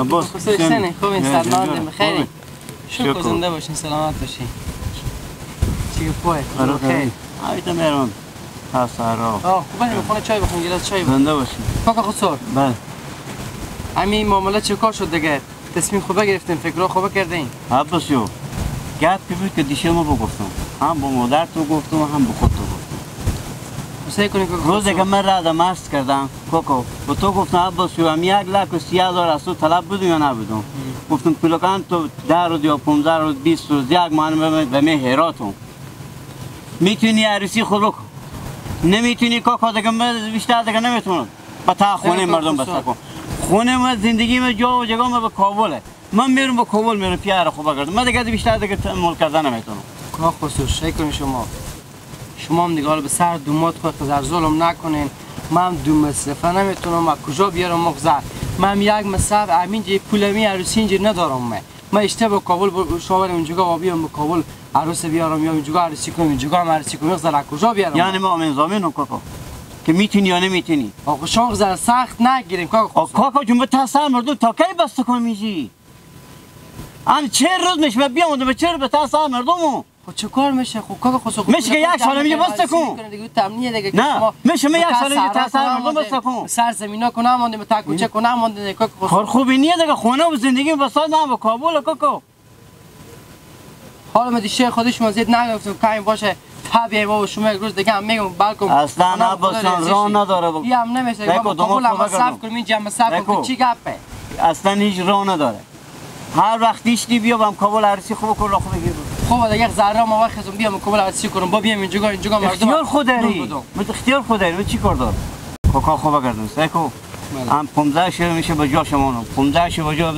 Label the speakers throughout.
Speaker 1: عباس
Speaker 2: خوب خوبین سلامت بخیر شکر زنده باشین سلامت باشین چی پای
Speaker 1: خیر آیت میرم تا سارا
Speaker 2: خوبه میخونه چای بخون گلاس چای
Speaker 1: زنده باشین
Speaker 2: کاکا خسرو
Speaker 1: بله
Speaker 2: همین معامله چه کار شد دیگه تصمیم خوبه گرفتیم فکرها خوبه کردین
Speaker 1: عباس جو گپی بود که دیشب ما بگفتم هم با مادر تو گفتم و هم به خود تو گفتم روزی که من را مست کردم کوکو با تو گفتم عباس جو هم 1,30,000 از تو طلب بدم یا نبودم گفتم پلکان تو 10 روز یا 15 روز 20 روز یک ماه به می هراتم میتونی عروسی خود بکن نمیتونی کاکا دیگه من بیشتر دیگه نمیتونم با تا خونه مردم بسته کن خونه من زندگی من جا و جگاه من به کابله من میرم به کابل میرم پیار خوب کردم من دیگه بیشتر دیگه تحمل کردن نمیتونم
Speaker 2: کاک خسرو شی کنین شما هم دیگه حالا به سر دومات خود قزر ظلم نکنین من دو مصرفه نمیتونم از کجا بیارم مغزر من یک مصرف همینجا پول می عروسی اینجا ندارم من اشتباه کابل شما اونجا بیام به کابل عروس بیارم یا اونجا عروسی کنم اینجا هم عروسی کنم قزر از کجا بیارم
Speaker 1: یعنی ما امین زامینم کاکا که میتونی یا نمیتونی
Speaker 2: آقا شما قزر سخت نگیریم کاکا
Speaker 1: کاکا جون به تاسر مردم تا کی بسته کنم میشی ان 40 روز میشه من بیام به چه به تاسر مردمو
Speaker 2: خب چه کار میشه خب کاکا خسرو
Speaker 1: میشه که یک سال میگه بسته کن
Speaker 2: دیگه دیگه
Speaker 1: نه میشه من یک سال میگه تاسر مردم بسته کن
Speaker 2: سر زمینا کنم مونده تا کوچه کنم مونده کاکا خسرو
Speaker 1: کار خوبی نیه دیگه خونه و زندگی بساط نه به کابل کاکا
Speaker 2: حالا ما دیشه خودش ما زید نگفتم کمی باشه طبیعی بابا شما یک روز دیگه هم میگم بلکم
Speaker 1: اصلا عباس جان راه نداره
Speaker 2: یه هم نمیشه بابا کابل هم صف کنیم اینجا هم صف کنیم چی گپه
Speaker 1: اصلا هیچ راه نداره هر وقت دیشتی بیا بام کابل عروسی خوب کن خوب بگیر
Speaker 2: خب دیگه ذره ما وقت بیام کابل عروسی کنم با بیام اینجا اینجا مردم
Speaker 1: اختیار خود داری من اختیار خود داری چی کار دارم کاکا خوب کردم سکو هم 15 شهر میشه به جا شما 15 شهر به جا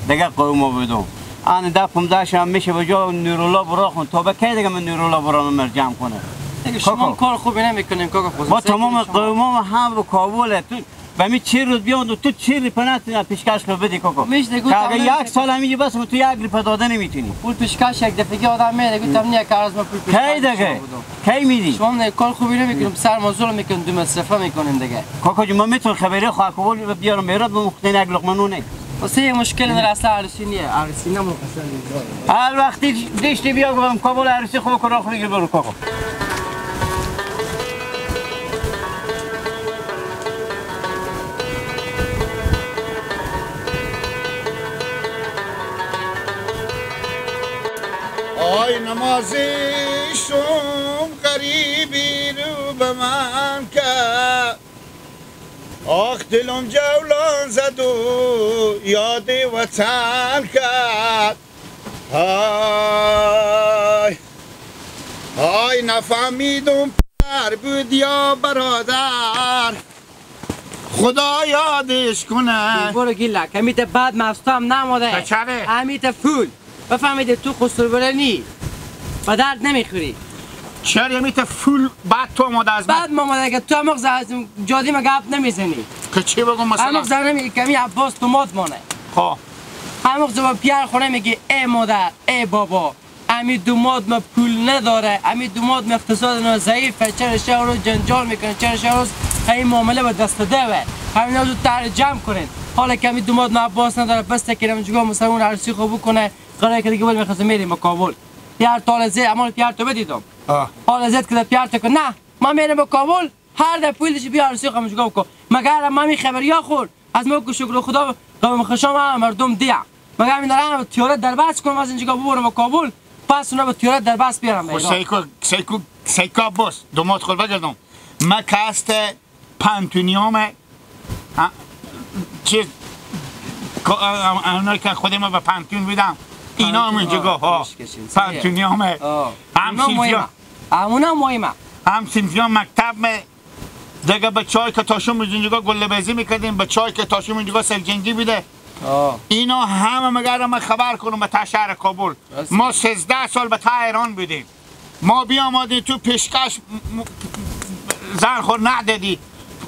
Speaker 1: دیگه قوم بدم آن ده 15 شهر میشه به جا نورولا برا خون تا به کی دیگه من نورولا برا من جمع کنه
Speaker 2: دیگه شما کار خوبی نمیکنیم کاکا خود
Speaker 1: با تمام قوم هم به کابل تو و می 40 روز بیام تو 40 روپیه نتونی پیشکش رو بدی کاکا
Speaker 2: میشه دیگه
Speaker 1: یک سال هم میگه بس تو یک روپیه داده نمیتونی
Speaker 2: پول پیشکش یک دفعه آدم میده گفتم نه که از ما پول پیشکش
Speaker 1: کی دیگه کی میدی
Speaker 2: شما نه کار خوبی نمیکنیم سر ما ظلم میکنیم دو مصرفه میکنیم دیگه
Speaker 1: کاکا جون من میتونم خبری خواهد کابل بیارم میراد به مختین یک لقمه نونه
Speaker 2: واسه یه مشکل نداره اصلا عروسی نیه عروسی نمو اصلا
Speaker 1: هر وقتی دیشتی بیا گفتم کابل عروسی خوب کن راه بگیر برو کاکا
Speaker 3: آی نمازشم غریبی رو به من کرد آخ دلم جولان زد و یاد وطن کرد آی آی نفهمیدم پدر بود یا برادر خدا یادش کنه
Speaker 2: برو گیلا کمیت بعد مستم نماده امیت پول بفهمیده تو خسرو نی به درد نمیخوری
Speaker 3: چرا یمیت فول بعد تو آماده از من
Speaker 2: بعد ما آماده که تو هم از جادی ما گپ نمیزنی
Speaker 3: که چی بگم مثلا
Speaker 2: هم نمی کمی عباس تو مات مانه
Speaker 3: خب
Speaker 2: هم با پیار خونه میگی ای مادر ای بابا امی دوماد ما پول نداره امی دوماد ما اقتصاد ما ضعیفه چرا شهر رو جنجال میکنه چرا شهر روز این معامله به دست ده همینا رو تر جمع کنین حالا کمی دوماد ما عباس نداره بس کنم جگاه مثلا اون عروسی خوب کنه قراره که دیگه ول میخواستم میریم به کابل پیار تال زید اما پیار تو بدیدم حالا زید که پیار تو نه ما میریم به کابل هر ده پولش بیا عروسی خو جگاه کو مگر ما می خبر یا خور از ما کو شکر خدا قوم خشام مردم دیا مگر می دارم تیاره در بس کنم از اینجا ببرم به کابل پس اونا به تیاره در بس بیارم
Speaker 3: خب سیکو سیکو سیکو عباس دومات خود بگردم ما کاست پانتونیوم چیز اونا که خود ما به پانتون بودم اینا هم اینجا ها پانتونیوم هم سینفیا
Speaker 2: اونا مهمه
Speaker 3: هم سینفیا مکتب دیگه بچه‌ای که تاشون اینجا گله بازی میکردیم بچه‌ای که تاشون اینجا سرجنگی بوده اینا همه مگر ما خبر کنم به تا شهر کابل ما 13 سال به تا ایران بودیم ما بیامدیم تو پیشکش زن خور ندادی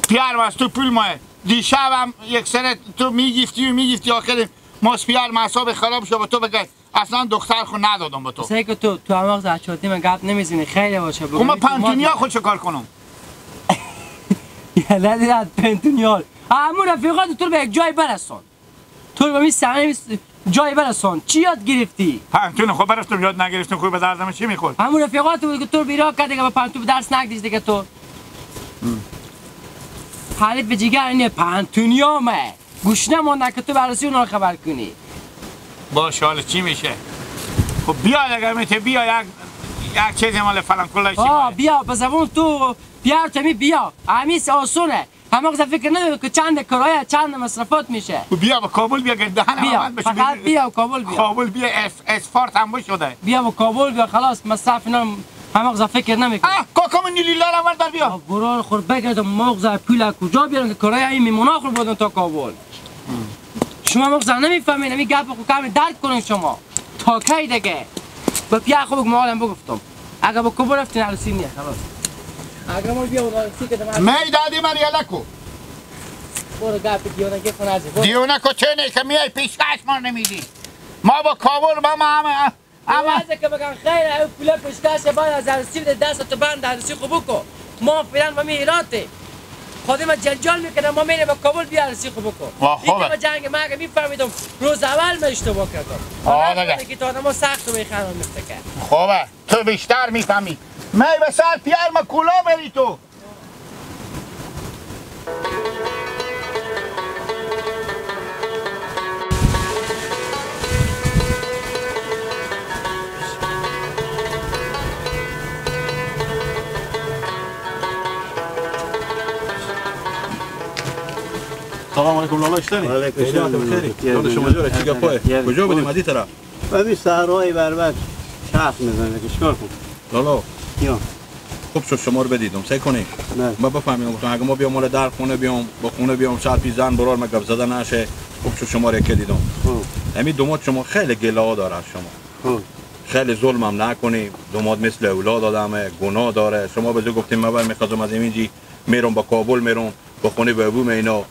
Speaker 3: پیار از تو پول ما دیشب هم یک سنه تو میگفتی و میگفتی آخر ما پیار مصاب خراب شد به تو بگه اصلا دختر خود ندادم به تو
Speaker 2: سعی که تو هم وقت اچاتی من گپ نمیزنی خیلی باشه
Speaker 3: خب من پنتونیا خود چه کار کنم
Speaker 2: یه ندید پنتونیا همون رفیقات تو رو به یک جای برسون تو رو به صحنه جای برسون. چی یاد گرفتی؟
Speaker 3: پنتون خب برفتم یاد نگرفتم. خوب به دردم چی میخورد؟
Speaker 2: همون رفیقات بود که تو بیرا کرد دیگه، با پنتون درس نگدیش دیگه. تو حالت به جگر اینه پنتونیامه گوش نمانده که تو بررسی اونا رو خبر کنی.
Speaker 3: باشه حالا چی میشه؟ خب بیا اگر میته بیا یک چیزی مال فلان کلا چی.
Speaker 2: بیا به زبون تو بیار تمی بیا. همیس آسونه. همه فکر نمی‌کنی که چند کرایه چند مصرفات میشه.
Speaker 3: بیا به کابل بیا گردن
Speaker 2: بیا. فقط بیا کابل بیا.
Speaker 3: کابل بیا اسفارت هم شده.
Speaker 2: بیا به کابل بیا خلاص مصرف اینا همه فکر نمی‌کنی.
Speaker 3: کاکام نیلیلا رو بردار بیا.
Speaker 2: برار خور بگردم مغز پول کجا بیارم که کرایه این میمونا خور بودن تا کابل. شما مغز نمیفهمین همین گپ خو کم درک کنین شما. تا کی دیگه؟ به پیا خو بگم عالم بگفتم. اگه با کابل رفتین عروسی نیه خلاص. اگه ما بیا عروسی که
Speaker 3: می دادی من یلکو.
Speaker 2: برو گپ دیونه که خونه
Speaker 3: دیونه کو چه نه که میای پیشکش ما نمیدی. ما با کابل با ما همه
Speaker 2: اما که بگن خیر او پول پیشکش باید از عروسی بده دست تو بند عروسی خو بکو. ما فعلا ما میراته خود ما جنجال میکنه ما میریم به کابل بیا عروسی خو بکو. این جنگ ما اگه میفهمیدم روز اول من اشتباه کردم.
Speaker 3: آه
Speaker 2: که تو آدمو سخت و میخنم میفته.
Speaker 3: خوبه تو بیشتر میفهمی. می به سر پیر ما کولا بری تو.
Speaker 4: سلام علیکم لالا اشتنی. علیکم شما جوره چی گپای؟ کجا بودیم عدی طرف؟
Speaker 1: ببین سهرای بربر چرخ میزنه که چیکار کنم؟
Speaker 4: لالا
Speaker 1: یا
Speaker 4: خوب شد شما رو بدیدم. سعی کنیم ما بفهمیم گفتم اگه ما بیام مال در خونه بیام با خونه بیام شاید پی زن برار ما گپ زده نشه. خوب شد شما رو که دیدم. همین دومات شما خیلی گله ها داره شما. خیلی ظلمم نکنیم. دومات مثل اولاد آدمه گناه داره. شما به گفتیم من برمیخوام از اینجی میرم با کابل میرم با خونه بابوم اینا.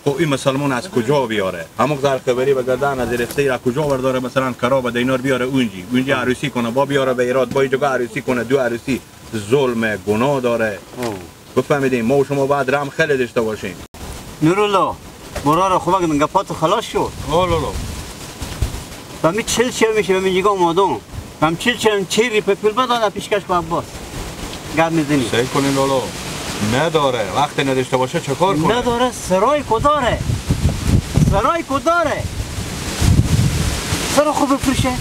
Speaker 4: خب این مسلمان از کجا بیاره؟ همون زر خبری بگردن از رفته را کجا برداره مثلا کرا و دینار بیاره اونجی عروسی کنه با بیاره به ایراد با اینجا عروسی کنه دو عروسی ظلم گناه داره. بفهمیدیم ما و شما بعد رم خیلی داشته باشیم.
Speaker 1: نورالله برار خوب بگم گپات خلاص شد.
Speaker 4: لالا
Speaker 1: و می 40 چه میشه به اینجا اومدم. هم 40 چه چیری پول بدادم پیشکش با عباس. گپ میزنی.
Speaker 4: سعی کنین لالا. نداره وقت نداشته باشه چه کار کنه؟
Speaker 1: نداره سرای کداره سرای کداره سرا خوب بفروشه.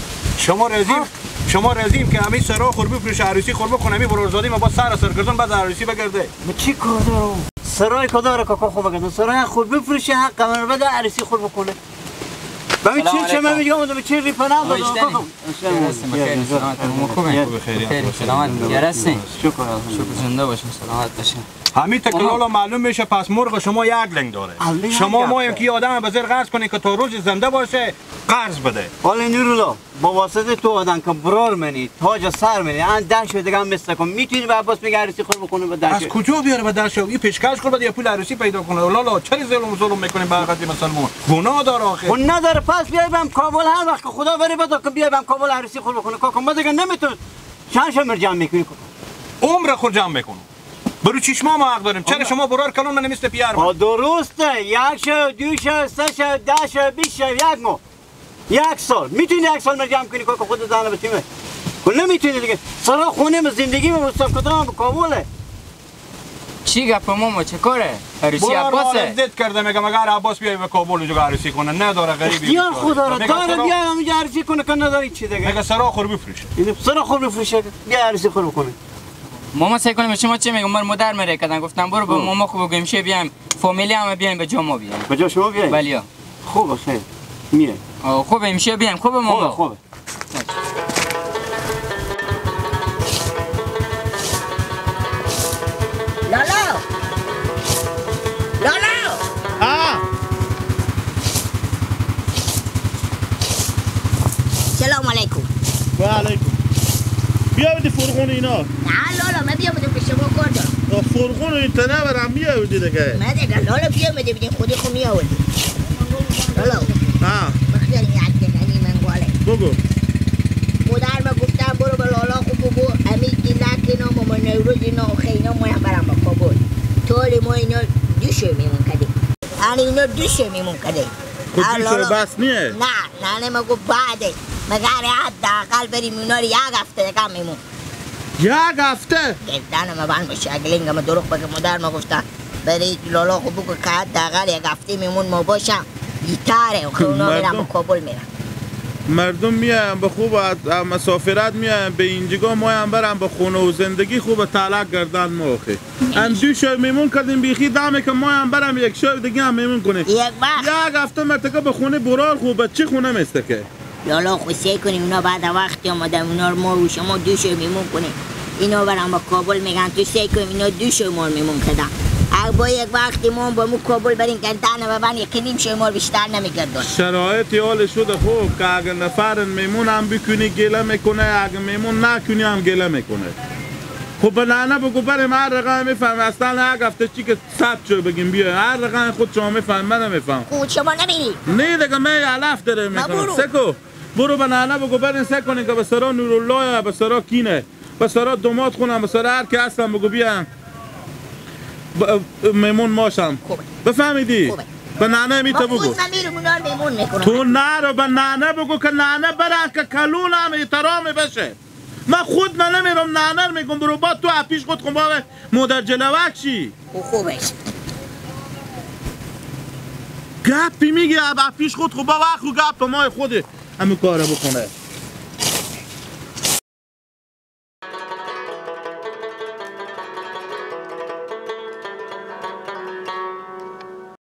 Speaker 4: شما رزیم که همین سرا خور بفروشه عروسی خور بکنه همین برارزادی ما با سر سرگردون بعد عروسی بگرده.
Speaker 1: ما چی کار دارم؟ سرای کداره کاکا خوب بگرده سرای خور بفروشه حق من بده عروسی خور بکنه. ببین چی چه من میگم اون چه ریپنا دادم.
Speaker 2: شکر زنده باشین سلامت باشین.
Speaker 4: همین تکلالا معلوم میشه پس مرغ شما یک لنگ داره. شما مایم که آدم به زیر قرض کنه که تا روز زنده باشه قرض بده.
Speaker 1: حالا نورالله با واسطه تو آدم که برار منی تاج سر منی ان ده شو دیگه هم مثل کن میتونی به عباس میگه عروسی خور بکنه به ده.
Speaker 4: از کجا بیاره به ده شو؟ این پیشکش خور بده یا پول عروسی پیدا کنه. لالا چرا ظلم میکنیم به حقیقت مسلمان؟ گناه داره آخه.
Speaker 1: خب نداره پس بیای بهم کابل هر وقت که خدا بره بده که بیای بهم کابل عروسی خور بکنه. کاکا ما دیگه نمیتون چند شمر جمع میکنی؟
Speaker 4: عمر خود جمع میکنم. برو چشما ما حق داریم. چرا شما برار کلون من مثل پیار
Speaker 1: من؟ درسته یک شو دو شو سه شو 10 شو 20 شو یک ماه یک سال میتونی یک سال جمع کنی کاکا خود زنه به تیمه کن نمیتونی دیگه. سرا خونه زندگی مستم کدام به کابله.
Speaker 2: چی گپ ماما چه کاره؟ عروسی عباسه.
Speaker 4: زد کرده میگم اگر عباس بیای به کابل اونجا عروسی کنه نداره غریبی.
Speaker 1: اختیار خدا رو داره بیای اونجا عروسی کنه که نداره چی دیگه.
Speaker 4: میگه سرا خور بفروشه.
Speaker 1: سرا خور بفروشه بیا عروسی خور بکنه.
Speaker 5: ماما سعی کنیم شما چه میگم من مادر مره کردن گفتم برو با ماما خوب بگیم شه بیام فامیلی هم بیایم به جا ما بیایم.
Speaker 1: به جا شما بیایم؟
Speaker 5: بله.
Speaker 1: خوبه خیر میای.
Speaker 5: خوبه امشه بیایم. خوبه ماما.
Speaker 1: خوبه.
Speaker 6: لالا لالا سلام علیکم.
Speaker 7: و علیکم. بیا بدی فرغون اینا.
Speaker 6: نه لالا من بیا بده به شما کار دارم.
Speaker 7: فرغون این تنه برم بیا بدی دیگه.
Speaker 6: من دیگه لالا بیا بده بدین خودی خو می آوردی. لالا بخیر یک دنی من گواله.
Speaker 7: بگو.
Speaker 6: مادر ما گفتم برو به لالا خوب بگو امید دیلک اینا ماما نوروز اینا خینا ما برم با کابل. طول ما اینا دوشه میمون کردیم. یعنی اینا دوشه میمون کردیم.
Speaker 7: خود بس نیه؟
Speaker 6: نه نه نه مگو بعده مگر حداقل بریم اونا رو یک هفته دیگه میمون.
Speaker 7: یک هفته؟
Speaker 6: گردن ما بند باشه اگه لنگم دروغ بگه مادر ما گفتن برید لالا خو بگو که حداقل یک هفته میمون ما باشم بیتره خب اونا میرن به کابل میرن.
Speaker 7: مردم میایم به خوب از مسافرت میایم به اینجا ما هم برم به خونه و زندگی خوب تعلق گردن ما آخه هم دو شب میمون کردیم بیخی دمه که ما هم برم یک شب دیگه هم میمون کنیم
Speaker 6: یک وقت
Speaker 7: یک هفته مرتکه به خونه برار خوب چه خونه میسته که
Speaker 6: لالا خو سعی کنیم اونا بعد وقتی آمدن اونا رو ما و شما دو شب میمون کنیم اینا برم به کابل میگن تو سعی کنیم اینا دو شب ما میمون کردن اگه با یک وقتی ما با مو کابل بریم گردن و بند یک نیم شما بیشتر نمیگردن.
Speaker 7: شرایط حال شده خوب که اگه نفر میمون هم بکنی گله میکنه اگه میمون نکنی هم گله میکنه. خب به ننه بگو بریم هر رقم میفهم اصلا یک هفته چی که صد شو بگیم بیا هر رقم خود شما میفهم من نمیفهم.
Speaker 6: خود شما نمیری؟
Speaker 7: نه دیگه من علف داره میکنم. سکو برو به ننه بگو بریم سه کنیم که به سرا نورالله به سرا کینه به سرا دومات خونم به سرا هر کی هستم بگو بیا میمون ماشم. بفهمیدی؟
Speaker 6: خوبه.
Speaker 7: به ننه میته بگو. تو نرو به ننه بگو که ننه بره که کلون هم احترام بشه. من خود من نمیرم ننه رو میگم برو با تو پیش خود کن با مادر جلوک چی؟
Speaker 6: خوبه.
Speaker 7: گپی میگه پیش خود خب با وقت گپ مای خوده همین کارو بکنه.